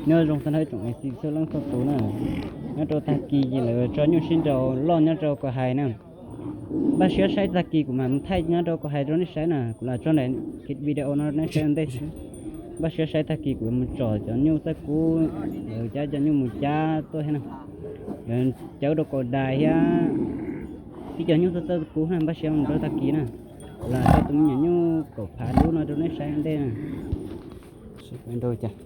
Nyob zoo tag nrho ib tsoom niam txiv txhua leej txhua tus na. Nyob rau tag kis ces lawv tso nyuj sib nraus loj nyob rau Kom Hais na. Npaj siab saib tag kis kuv mam thaij nyob rau Kom Hais rau nej saib na, kuv lam tso daim video no nej saib ua ntej xwb. Npaj siab saib tag kis kuv mus tsom cov nyuj txawj kub, lawv cab cov nyuj mus cab tuaj thiab na. Lawv cawb rau kaum dais thiab tib cov nyuj txawj txawj kub na, npaj siab mus rau tag kis na. Kuv lam tso tus me nyuam nyuj kaum phav dub no rau nej saib ua ntej na. Sib pab nrau cas.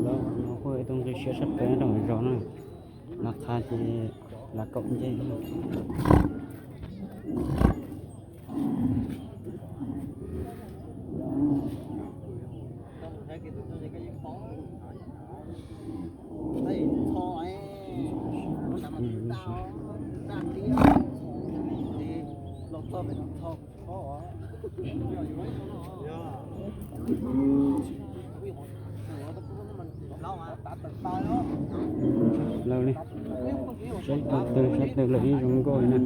Lawv hu ib tug nqi siab sab pem rau zos na, lawv qha ces lawv kaum ncej. Lawv li, sab tawg sab tawg lawm ib zoo nkauj li na.